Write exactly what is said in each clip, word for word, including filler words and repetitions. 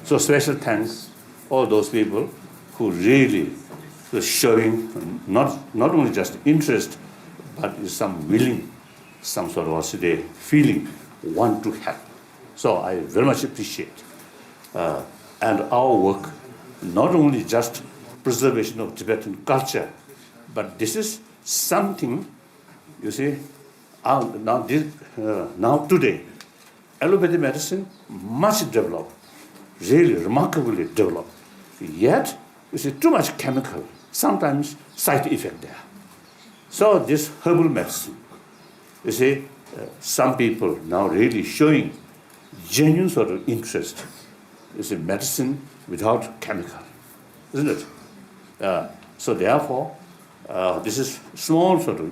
So special thanks all those people who really were showing not, not only just interest, but is some willing, some sort of, what's the feeling, want to help. So I very much appreciate. Uh, and our work, not only just preservation of Tibetan culture, but this is something, you see, uh, now, this, uh, now today, allopathic medicine much developed, really remarkably developed. Yet, you see, too much chemical, sometimes side effect there. So this herbal medicine, you see, uh, some people now really showing genuine sort of interest. You see, medicine without chemical, isn't it? Uh, so therefore, uh, this is small sort of,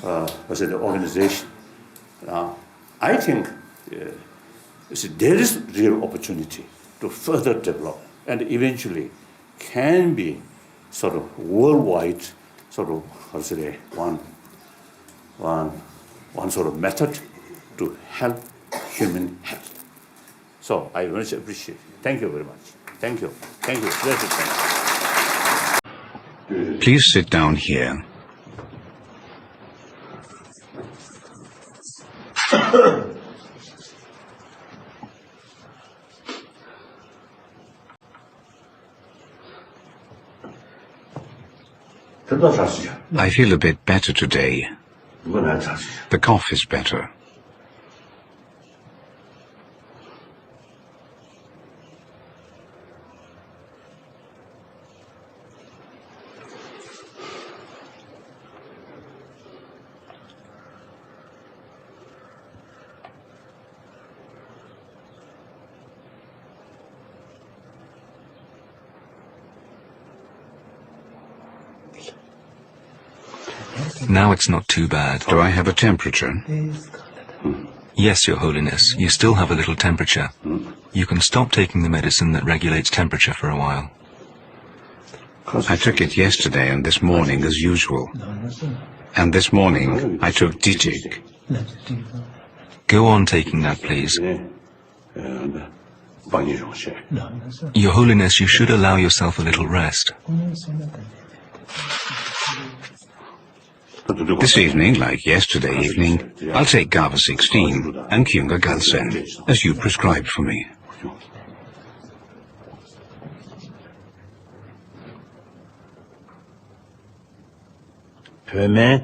uh, I said, organization. Uh, I think, uh, you see, there is real opportunity to further develop and eventually can be sort of worldwide, sort of, how to say, one, one, one sort of method to help human health. So I very much appreciate it. Thank you very much. Thank you. Thank you. Blessed thank you. Please sit down here. I feel a bit better today. The cough is better. Now it's not too bad. Do I have a temperature? Yes, Your Holiness, you still have a little temperature. You can stop taking the medicine that regulates temperature for a while. I took it yesterday and this morning as usual. And this morning I took Ditik. Go on taking that, please. Your Holiness, you should allow yourself a little rest. This evening, like yesterday evening, I'll take Kava sixteen and Kyunga Galsen, as you prescribed for me. བོད་སྨན་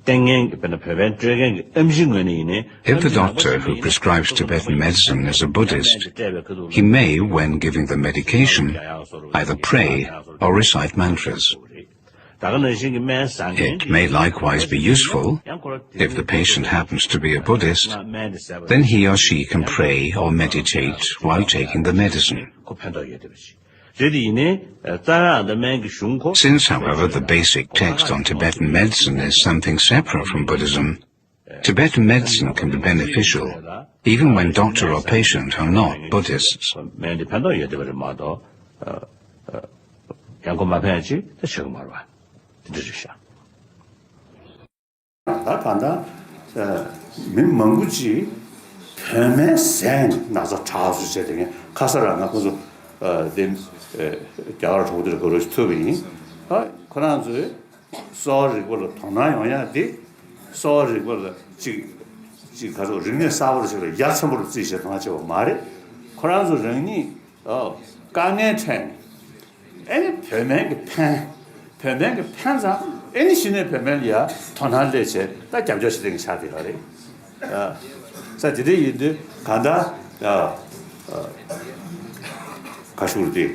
བསྟེན་མཁན་གྱི་དཔེར་ན་བོད་སྨན་སྤྲོད་མཁན་གྱི་ཨེམ་ཆི་ངོས་ནས་ཡིན་ནའི། If the doctor who prescribes Tibetan medicine is a Buddhist, he may, when giving the medication, either pray or recite mantras. It may likewise be useful, if the patient happens to be a Buddhist, then he or she can pray or meditate while taking the medicine. Since, however, the basic text on Tibetan medicine is something separate from Buddhism, Tibetan medicine can be beneficial even when doctor or patient are not Buddhists. སྨན་འདི་ཕན་ཐོགས་ཡོད་བསྡད་པ་རེད་མ་གཏོགས། ཡང་ཁོ་མ་ཕན་ཅིག་ད་བྱེད་ཀྱི་མ་རེད་པ། དེ་འདྲ་རེད་ཤག་ད་གང་ལྟར། མི་མང་པོ་ཅིག་བོད་སྨན་ཟས་ནས་ན་ཚ་དྲག་སོང་བྱས་དེ་ངས་ཁ་སང་རང་ང་ཁོ་ཚོ་དེ་རྒྱ་གར་གྲོགས་པོ་དེར་གོ་རོགས་ཞིག་ཐུག་པ་ཡིན། ཁོ་རང་ཚོས་གསོ་བ་རིག་པ་ལ་དོ་སྣང་ཡོང་ཡག་དེ། གསོ་བ་རིག་པ་ལ་ཅིག་ཅིག་ག་ཚོད་རིག་གནས་གསར་པ་ཞིག་ལ་ཡ་མཚན་པོ་ལ་རྩིས་བྱས་དོ་སྣང་བྱས་པ་མ་རེད། ཁོ་རང་ཚོ་རང་ཉིད་དཀའ་ངལ་འཕྲད་ནས། ཨེ་ནི་བོད་སྨན་གྱི་ཕན། བོད་སྨན་གྱི་ཕན་ཙམ། ཨེ་ནི་གཞི་ནས་བོད་སྨན་ལ་ཡ་དོ་སྣང་སླེབས་བྱས་ད་རྒྱབ་སྐྱོར་བྱེད་མཁན་ཆགས་བསྡད་ཡོད་རེད། ས་དེ་འདྲ་ཡིན་དུས་གང་ལྟར་ག་ཞུ་རེད་དེ།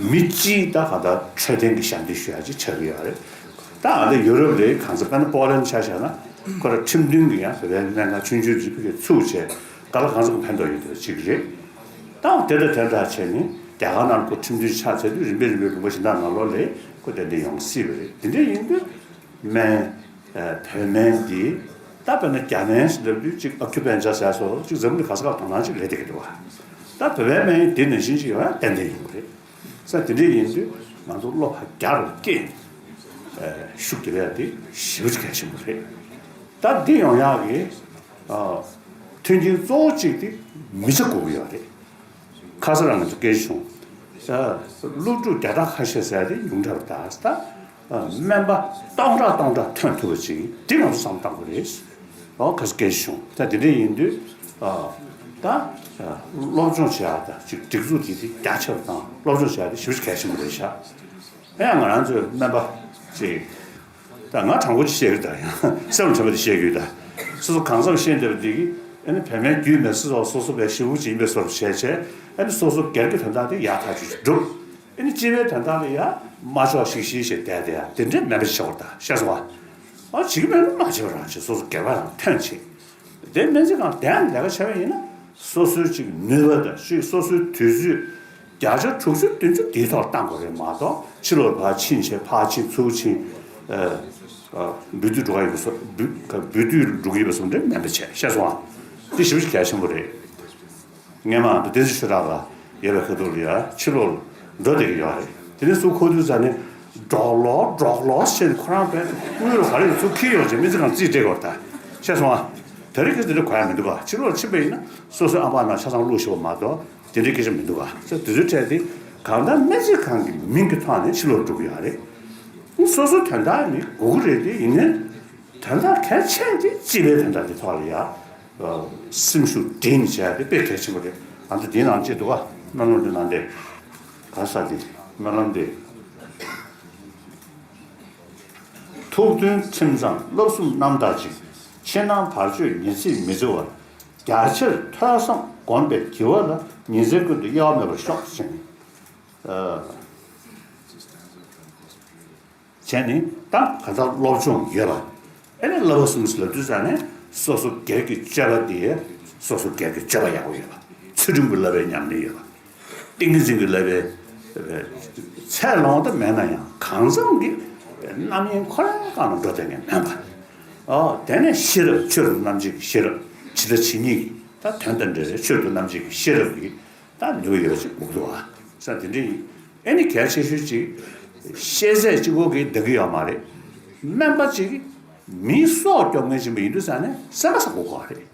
མི་གཅིག་ད་གང་ལྟར་འཕྲོད་བསྟེན་གྱི་ཞབས་འདེགས་ཞུ་ཡག་ཅིག་ཆགས་ཀྱི་ཡོད་རེད། ད་ཨ་ནི་ཡུ་རོབ་ལ་གང་ཚེ་དཔེར་ན་པོ་ལན་ཆ་བཞག་ན་ཁོ་ར་ཁྲིམས་མཐུན་གྱི་ཡང་བོད་པའི་སྨན་ཁང་ཆུང་ཆུང་ཅིག་ཕ་གིར་ཚུགས་བྱས་ག་ལ་གང་ཚེ་ཕན་ཐོགས་ཡོད་དེ་གཅིག་རེད། ད་དེ་འདྲ་དེ་འདྲ་བྱས་ནས་རྒྱ་གར་ནང་ཁོ་ཁྲིམས་མཐུན་ཆགས་ཚར་དུས་རིམ་པས་རིམ་པས་ལུང་པ་གཞན་དག་ནང་ལོགས་ལ་ཁོ་དེ་འདྲ་ཡོང་སྲིད་པ་རེད། དེ་འདྲ་ཡིན་དུས་སྨན། བོད་སྨན་འདི་ད་དཔེར་ན་རྒྱ་སྨན་ཟེར་ལབ་དུས་གཅིག་ཨ་ཁུ་པན་ཇ་ཟེར་སོགས་གཅིག་འཛམ་གླིང་ག་ས་ག་དོ་སྣང་ཅིག་སླེབས་བསྡད་ཀྱི་འདུག་བ། ད་བོད་པའི་སྨན་འདི་ནང་བཞིན་ཅིག་ཡོང་ཡ་ཏན་ཏན་ཡིན་པ་རེད། ས་དེ་འདྲ་ཡིན་དུས་ང་ཚོ་བློ་ཕར་རྒྱ་རུ་བསྐྱེད་ནས་ཤུགས་རྒྱབ་ཡ་དེ་ཞེ་པོ་ཅིག་གལ་ཆེན་པོ་རེད། ད་འདི་ཡོང་ཡག་གི་མཐུན་རྐྱེན་གཙོ་བོ་གཅིག་དེ་མི་ཚེ་དགོས་ཀྱི་ཡོད་རེད། ཁ་སང་རང་ང་ཚོ་སྐད་ཆ་བྱུང་། ད་སློབ་ཕྲུག་བརྒྱ་ཕྲག་ཁ་ཤས་ཟེར་ཡ་དེ་ཉུང་དྲགས་པ་དང་། ད་སྨན་པ་སྟོང་ཕྲག་སྟོང་ཕྲག་ཐོན་ཐུབ་པ་ཅིག་དེ་ང་ཚོ་བསམ་བཏང་དགོས་རེད། ཨོ་ཁ་སང་སྐད་ཆ་བྱུང་། ད་དེ་འདྲ་ཡིན་དུས་ད་སློབ་སྦྱོང་བྱེད་ཡ་ད་ཅིག་སྒྲིག་འཛུགས་དེ་དེ་རྒྱ་ཆེ་བ་དང་སློབ་སྦྱོང་བྱེད་ཡ་དེ་ཞེ་པོ་ཅིག་གལ་ཆེན་པོ་རེད་ཤག་ཨེ་ཡང་ང་རང་ཚོའི་སྨན་པ་ཅིག་ད་ང་དྲང་པོ་ཅིག་བཤད་ཡོད་ད། ཡང་སེམས་ཁྲལ་མ་དེ་བཤད་ཡོད་ད། སོ་སོ་གང་འཚམ་ཤེས་འདོད་པ་དེ་གིས་ཨ་ནི་བོད་སྨན་རྒྱུད་མེད་སོ་སོ་སོ་སོ་བའི་ཞེ་པོ་ཅིག་ཡིན་པའི་བཟོ་འདྲ་བྱས་བྱས། ཨ་ནི་སོ་སོ་སྒེར་གྱི་དོན་དག་དེ་ཡག་ཐག་ཆོད་ཅིག་སྒྲུབ། ཨ་ནི་སྤྱི་པའི་དོན་དག་ལ་ཡ་མ་ཆོག་ཞིག་ཞིག་ཞེས་བསྡད་དེ་ཡ་དེ་འདྲའི་སྨན་པ་ཅིག་བྱེད་དགོས་ད་ཤེས་སོང་ཨ། ཨ་བྱེད་ཀྱི་མེད་ན་མ་བྱེད་པ་རང་བྱེད། སོ་སོ་སྒེར་པ་རང་ཐོན་བྱེད། དེ་སྨན་རྩིས་ཁང་བསྡད་ནས་ལས་ཀ་བྱས་པ་ཡིན་ན་སོ་སོའི་ཅིག་ནུས་པ་དང་ཅིག་སོ་སོའི་དུས་ཚོད་བརྒྱ་ཆ་དྲུག་ཅུ་བདུན་ཅུ་དེའི་ཐོག་བཏང་དགོས་རེད་མ་གཏོགས་ཕྱི་ལོགས་ཕར་ཕྱིན་བྱས་ཕར་ཕྱིན་ཚུར་ཕྱིན། ཨ་ཨ་འབུལ་སྡུད་འགྲོ་ག་ཡོད་པ་སོ་འབུལ་འབུལ་སྡུད་འགྲོ་གི་ཡོད་པ་སོ་འདྲ་མིན་པ་བྱས་ཤེས་སོང་ཨ། དེ་ཞེ་པོ་ཅིག་གལ་ཆེན་པོ་རེད། སྔས་མ་འདི་བསྟན་འཛིན་ཆོས་གྲགས་ལགས་ཡོད་པའི་ཁ་ཐུག་ལ་ཡ་ཕྱི་ལོགས་འགྲོ་བསྡད་ཀྱི་ཡོད་རེད། དེ་ནས་ཚུར་ཁོ་ཚོའི་རྩ་ནས་འགྲོགས་ལོག་འགྲོགས་ལོག་བྱས་ནས་ཁོ་རང་པའི་དངུལ་ལ་ག་རེ་ཡོད་ཚུར་འཁྱེར་ཡོང་བྱས་སྨན་རྩིས་ཁང་རྩིས་སྤྲད་དགོས་རེད་ད། ཤེས་སོང་ཨ། དེ་རིང་གི་དེ་འདྲ་གོ་ཡ་མི་འདུག་ག་ཕྱི་ལོགས་ཕྱིན་པ་ཡིན་ན་སོ་སོའི་ཨ་ཕ་ན་ཆ་ཚང་བླུགས་ཤོག་མ་གཏོགས་དེ་འདྲའི་སྐད་ཆ་མི་འདུག་ག་ཚེ་དུས་ཚོད་སྤྲད་དེ་གང་ལྟར་སྨན་རྩིས་ཁང་གི་མིང་གི་ཐོག་ནས་ཕྱི་ལོགས་འགྲོ་གི་ཡོད་རེད། སོ་སོ་དོན་དག་ནི་དགོས་ཀྱི་རེད་དེ་ཡིན་ནའི་དོན་དག་གལ་ཆེ་དེ་སྤྱི་པའི་དོན་དག་དེ་ཐོག་ལ་ཡ། སེམས་ཤུགས་སྒྲིལ་ནས་བྱས་ཏེ་དཔེ་གལ་ཆེན་པོ་རེད། ཨ་ད་དེའི་ནང་བཅད་འདུག་ག་སྨོན་ལམ་དེ་ནང་དེ་ག་ས་དེ་སྨོན་ལམ་དེ། ཐུགས་མཐུན་ཁྲིམས་གཙང་བསླབ་གསུམ་རྣམ་དག་ཅིང་། ཕྱི་ནང་བར་ཆད་ཉེར་འཚེ་མི་བྱ་བར། རྒྱ་ཆེར་ཐོས་བསམ་སྒོམ་པའི་དགེ་བ་ལ། ཉིན་མཚན་ཀུན་ཏུ་གཡེལ་བ་མེད་པར་ཤོག་ཅེས། བྱས་ནས་ད་ག་ཚོད་སློབ་སྦྱོང་ཡོད་པ། ཨེ་ནས་བསླབ་པ་གསུམ་ཟེར་ལབ་དུས་ཙང་ནས་སོ་སོ་སྒེར་གྱི་སྤྱོད་པ་དེ་སོ་སོ་སྒེར་གྱི་སྤྱོད་པ་ཡག་པོ་ཡོད་པ། ཚུལ་ཁྲིམས་ཀྱི་བསླབ་པའི་ཉམས་ལེན་ཡོད་པ། ཏིང་ངེ་འཛིན་གྱི་བསླབ་པའི་ཚད་ལོངས་དུ་མེད་ན་ཡང་གང་འཚམ་གྱི་རྣམ་གཡེང་ཁོ་རང་གང་ལ་འགྲོ་བསྡད་མཁན་མེད་པ། ཨོ་དེ་ནས་ཤེས་རབ་ཆོས་དང་རྣམ་འབྱེད་ཀྱི་ཤེས་རབ་ཇི་ལྟ་ཇི་སྙེད་ཀྱི་ད་དོན་དང་འབྲེལ་བའི་ཆོས་དང་རྣམ་འབྱེད་ཀྱི་ཤེས་རབ་ཀྱི། ད་ནུས་པ་ཡོད་པ་ཅིག་དགོས་འདུག་ཨ། ས་དེ་འདྲ་ཡིན། ཨེ་ནི་གལ་ཆེ་ཤོས་ཅིག་ཤེས་ཚད་གཅིག་པོ་གིས་འདང་གི་ཡོད་མ་རེད། སྨན་པ་ཅིག་མིའི་སྲོག་སྐྱོབ་མཁན་ཅིག་ཡིན་དུས་ཙང་ནས་སེམས་པ་བཟང་པོ་དགོས་པ་རེད།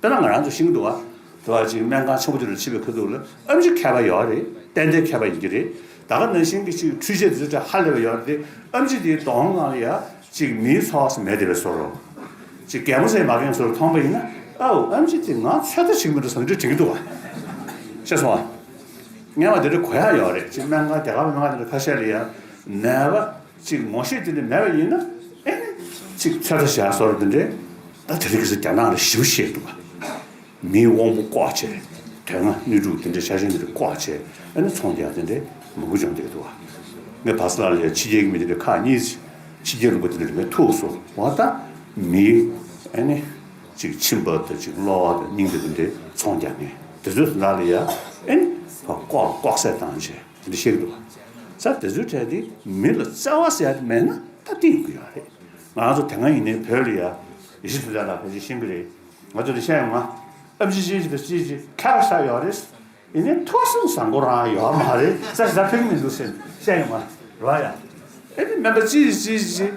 དཔེར་ན་ང་རང་ཚོ་ཤེས་ཀྱི་འདུག་ཨ། དེ་བ་ཅིག་སྨན་ཁང་ཆེན་པོ་དེ་ལ་ཕྱིན་པའི་ཁ་ཐུག་ལ་ཨེམ་ཆི་མཁས་པ་ཡོད་རེད། ཏན་ཏན་མཁས་པ་ཡིན་གྱི་རེད། ད་ག་ནང་བཞིན་གྱི་ཅིག་འཕྲུལ་ཆས་དེ་ཚོ་ཧ་ལས་པ་ཡོད་རེད་དེ་ཨེམ་ཆི་དེའི་གདོང་ནང་ལ་ཡ། ཅིག་མིའི་འཚོ་བ་ཟེར་མེད་དེ་བས་བཟོ་རོགས། ཅིག་གད་མོ་ཟེར་མ་གད་བཟོ་རོགས་མཐོང་པ་ཡིན་ན་ཨའུ་ཨེམ་ཆི་དེ་ང་ཚོད་ལྟ་བྱེད་ཀྱི་མི་འདུག་བསམ་གྱི་དྲན་གྱི་འདུག་བ། ཤེས་སོང་བ། སྔན་མ་དེ་འདྲ་གོ་ཡག་ཡོད་རེད། ཅིག་སྨན་ཁང་རྒྱ་གར་སྨན་ཁང་དེ་འདྲ་ཁ་ཤས་ལ་ཡང་ནད་པ་ཅིག་ངོ་ཤེས་དེ་འདྲ་མེད་པ་ཡིན་ན་ཨེ་ནི་ཅིག་ཚོད་ལྟ་བྱེད་ཡག་བཟོ་རོགས་དེ་འདྲས་ད་དེ་རིང་ཁ་སང་རྒྱ་ནག་ལ་ཞེ་པོ་ཤེས་འདུག་བ། མིའི་དབང་པོ་བཀོག་བྱས། དོན་ལྔ་སྣོད་དྲུག་དེ་འདྲའི་ཆ་ཤས་དེ་འདྲ་བཀོག་བྱས་ཨ་ནི་ཚོང་རྒྱག་དེ་འདྲའི་མང་པོ་བྱུང་བསྡད་འདུག་བ། ངས་བར་སྐབས་ལ་ཡ་ཕྱི་རྒྱལ་གྱི་མི་དེ་འདྲ་ཁག་གཉིས་ཕྱི་རྒྱལ་ལུང་པ་དེ་འདྲ་ངས་ཐུག་སོང་བ། ད་མིའི་ཨ་ནི་ཅིག་ཕྱིན་པ་དང་ཅིག་གློ་བ་དང་སྙིང་དེ་དེ་འདྲའི་ཚོང་རྒྱག་མཁན་དེ་ཚོའི་ནང་ལ་ཡ་ཨ་ནི་ཕར་བཀོག་བཀོག་ཟས་བཏང་བྱས་དེ་འདྲ་བཤད་ཀྱི་འདུག་བ། ས་དེ་ཚོའི་གྲས་དེ་མི་ལ་བརྩེ་བ་ཟེར་ཡ་དེ་མེད་ན་ད་གཏིང་དགོས་ཡོད་རེད། ང་ཚོ་དེ་སྔ་ཡིན་ནའི་བོད་ལ་ཡ་ཡེ་ཤེས་མཐུ་ལས་ལགས་ཕལ་ཆེར་ཤེས་ཀྱི་རེད། ང་ཚོ་ལ་བཤད་ཡོང་ང་། ཨེམ་ཆི་ཅི་ཞིག་དང་ཅི་ཞིག་ཁ་ཁ་ཤ་ཡོད་རེད། ཡིན་ནའི་ཐུགས་སེམས་བཟང་པོ་རང་ཡོད་མ་རེད། ས་ཞིག་ད་ཕན་གྱི་མི་འདུག་ཟེར་བཤད་ཡོང་ང་རེད་བ་ཡ། ཨེ་ནི་སྨན་པ་ཅི་ཞིག་ཅི་ཞིག་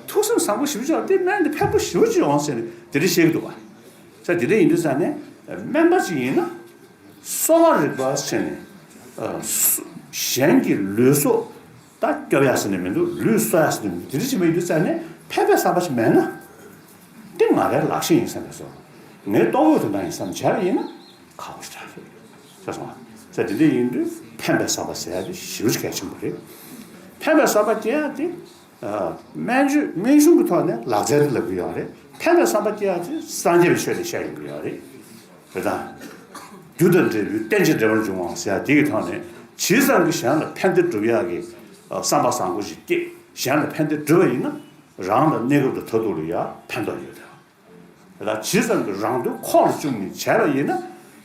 ཐུགས་སེམས་བཟང་པོ་ཞེ་པོ་ཅིག་ཡོད་དེ་སྨན་འདི་ཕན་པོ་ཞེ་པོ་ཅིག་ཡོང་ཟེར་ནས་དེ་འདྲ་བཤད་ཀྱི་འདུག་བ། ས་དེ་འདྲ་ཡིན་དུས་ས་ནས་སྨན་པ་ཅིག་ཡིན་ན། གསོ་བ་རིག་པ་ཟེར་ནས། ཨ་སུ་གཞན་གྱི་ལུས་སྲོག་ད་སྐྱོབ་ཡ་ཟེར་ནས་མི་འདུག་ལུས་གསོ་ཡ་ཟེར་ནས་མི་འདུག་དེ་འདྲ་ཅིག་མ་ཡིན་དུས་ཙང་ནས་ཕན་པའི་བསམ་པ་ཞིག་མེད་ན། འདི་ང་རའི་ལག་ཤེས་ཡིན་བསམ་པའི་བཟོ། ངའི་ལྟོ་གོས་དོན་དག་ཡིན་བསམ་བྱས་པ་ཡིན་ན་ཁག་པོ་ཞིག་རེད། ཤེས་སོང་ང་། ཟེར་དེ་འདྲ་ཡིན་དུས་ཕན་པའི་བསམ་པ་ཟེར་ཡ་དེ་ཞེ་པོ་ཅིག་གལ་ཆེན་པོ་རེད། ཕན་པའི་བསམ་པ་སྐྱེ་ཡ་དེ། ཨ་སྨན་བཅོས་སྨན་གཞུང་གི་ཐོག་ནས་ལག་རྩལ་དེ་ལབ་ཀྱི་ཡོད་རེད། ཕན་པའི་བསམ་པ་སྐྱེ་ཡ་དེ་སངས་རྒྱས་པའི་ཆོས་དེ་བཤད་ཡོང་གི་ཡོད་རེད། རེད་དང་། རྒྱུ་དང་འབྲས་བུའི་རྟེན་ཅིང་འབྲེལ་བར་འབྱུང་བ་ཟེར་ཡ་དེ་གི་ཐོག་ནས་ཇི་ཙམ་གྱིས་གཞན་ལ་ཕན་བདེ་སྒྲུབ་ཡག་གི་བསམ་པ་བཟང་པོ་ཞིག་སྐྱེས་གཞན་ལ་ཕན་བདེ་སྒྲུབ་པ་ཡིན་ན་རང་ལ་གནས་སྐབས་དང་མཐར་ཐུག་ལ་ཡ་ཕན་ཐོགས་ཡོད་དེ། དེ་དག་ཇི་ཙམ་གྱིས་རང་དོན་ཁོག་ལ་བཅུག་ནས་བྱས་པ་ཡིན་ན་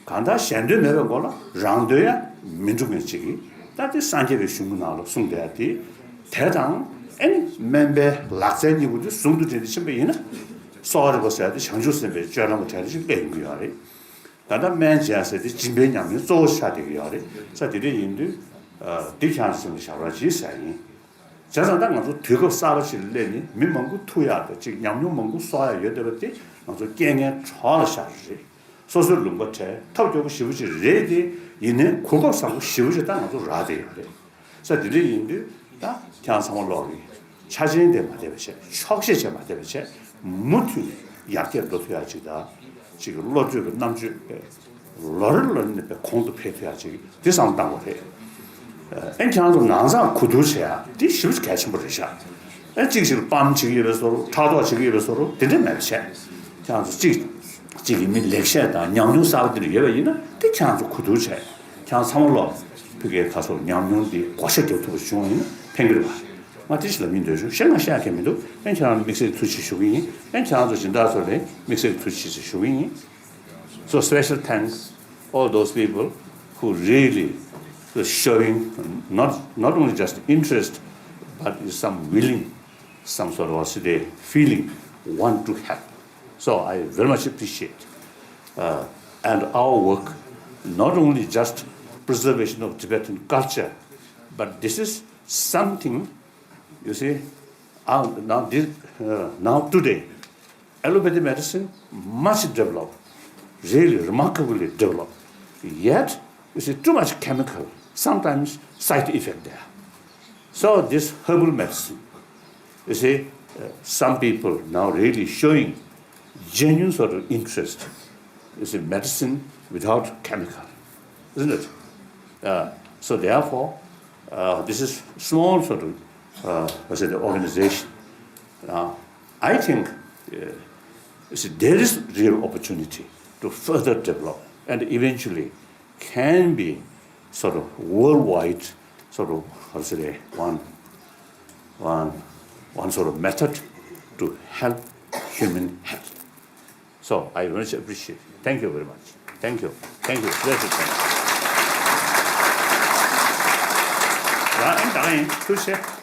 གང་ལྟར་གཞན་དོན་མེད་པའི་སྒོ་ལ་རང་དོན་ཡང་མི་འགྲུབ་མཁན་ཅིག་གིས་ད་དེ་སངས་རྒྱས་པའི་གཞུང་གི་ནང་ལ་གསུངས་བསྡད་ཡ་དེ། དེ་དང་ཨེ་ནི་སྨན་པའི་ལག་རྩལ་གཉིས་པོ་དེ་ཟུང་དུ་འབྲེལ་ནས་ཕྱིན་པ་ཡིན་ན་གསོ་བ་རིག་པ་ཟེར་ཡ་དེ་བྱང་ཆུབ་སེམས་དཔའི་སྤྱོད་ལམ་གྱི་གྲས་ལ་ཅིག་སླེབས་ཡོང་གི་ཡོད་རེད། ད་ལྟ་སྨན་བྱས་ཟེར་དེ་སྦྱིན་པའི་ཉམས་ལེན་གཙོ་བོ་ཆགས་བསྡད་ཀྱི་ཡོད་རེད། ས་དེ་འདྲ་ཡིན་དུས་འདི་ཁྱེད་རང་ཚོ་སེམས་ལ་བཞག་རོགས་གྱིས་ཟེར་ཡ་ཡིན། བྱས་ཙང་ད་ང་ཚོ་དུས་སྐབས་གསར་པ་ཞིག་ལ་སླེབས་ནས་མི་མང་པོ་ཐུག་ཡག་དང་ཅིག་ཉམས་མྱོང་མང་པོ་གསོག་ཡག་ཡོད་བསྡད་པ་དེ་ང་ཚོ་རྐྱེན་ངན་གྲོགས་ལ་བཞག་རེད། སོ་སོའི་ལུང་པ་བྲལ་ཐབས་སྐྱོ་པོ་ཞེ་པོ་ཅིག་རེད་དེ། ཡིན་ནའི་གོ་སྐབས་བཟང་པོ་ཞེ་པོ་ཅིག་ད་ང་ཚོ་རག་བསྡད་ཡོད་རེད། ས་དེ་འདྲ་ཡིན་དུས་ད་ཁྱེད་རང་ཚང་མ་ལོག་གི་ཆ་རྐྱེན་དེ་མ་བསྡད་པ་བྱས། ཆོག་ཤེས་བྱས་མ་བསྡད་པ་བྱས། མུ་མཐུད་ནས་ཡར་རྒྱས་འགྲོ་ཐུབ་ཡག་ཅིག་དང་། ཅིག་གི་བློ་གྲོས་ཀྱི་རྣམ་དཔྱོད་པས་ལོ་རེ་ལོ་རེ་ནས་པའི་གོང་དུ་འཕེལ་ཐུབ་ཡག་ཅིག་དེ་བསམ་བློ་བཏང་དགོས་རེད། ཨེ་ཁྱེད་རང་ཚོ་ནང་ཚང་གོ་བསྡུར་བྱེད་ཡག་དེ་ཞེ་པོ་གལ་ཆེན་པོ་རེད་ཤག་ཨེ་གཅིག་ཞིག་ལ་སྤམ་བྱེད་ཀྱི་ཡོད་པའི་བཟོ་འདྲ། ཕྲག་དོག་བྱེད་ཀྱི་ཡོད་པའི་བཟོ་འདྲ་དེ་འདྲ་མེད་པ་བྱས། ཁྱེད་རང་ཚོ་གཅིག་གཅིག་གི་མི་ལེགས་བཤད་དང་ཉམས་མྱོང་གསར་པ་དེ་འདྲ་ཡོད་པ་ཡིན་ན་དེ་ཁྱེད་རང་ཚོ་གོ་བསྡུར་བྱས། ཁྱེད་རང་ཚང་མ་ལོག་ཕ་གིའི་ཁ་སོགས་ཉམས་མྱོང་དེ་བགོ་བཤའ་རྒྱབ་ཐུབ་པ་བྱུང་བ་ཡིན་ན་ཕན་གྱི་རེད་པ། ང་དེ་ཞིག་ལབ་མིན་འདོད་བྱུང་། གཞན་ང་བཤད་མཁན་མི་འདུག་ཨེ་ཁྱེད་རང་དམིགས་བསལ་ཐུགས་རྗེ་ཆེ་ཞུ་གི་ཡིན། ཨེ་ཁྱེད་རང་ཚོ་སྦྱིན་བདག་ཚོ་ལ་དམིགས་བསལ་ཐུགས་རྗེ་ཆེ་ཞུ་གི་ཡིན། So special thanks all those people who really showing not, not only just interest, but is some willing, some sort of, say, feeling, want to help. So I very much appreciate. Uh, and our work, not only just preservation of Tibetan culture, but this is something, you see, uh, now, this, uh, now today, allopathy medicine much developed, really remarkably developed. Yet, you see, too much chemical, sometimes side effect there. So this herbal medicine, you see, uh, some people now really showing genuine sort of interest. You see, medicine without chemical, isn't it? Uh, so therefore, uh, this is small sort of, uh, what's it, organization. Uh, I think, uh, you see, there is real opportunity to further develop and eventually can be sort of worldwide, sort of, how to say, one, one, one sort of method to help human health. So I very much appreciate. Thank you very much. Thank you. Thank you. Bless you. Thank you.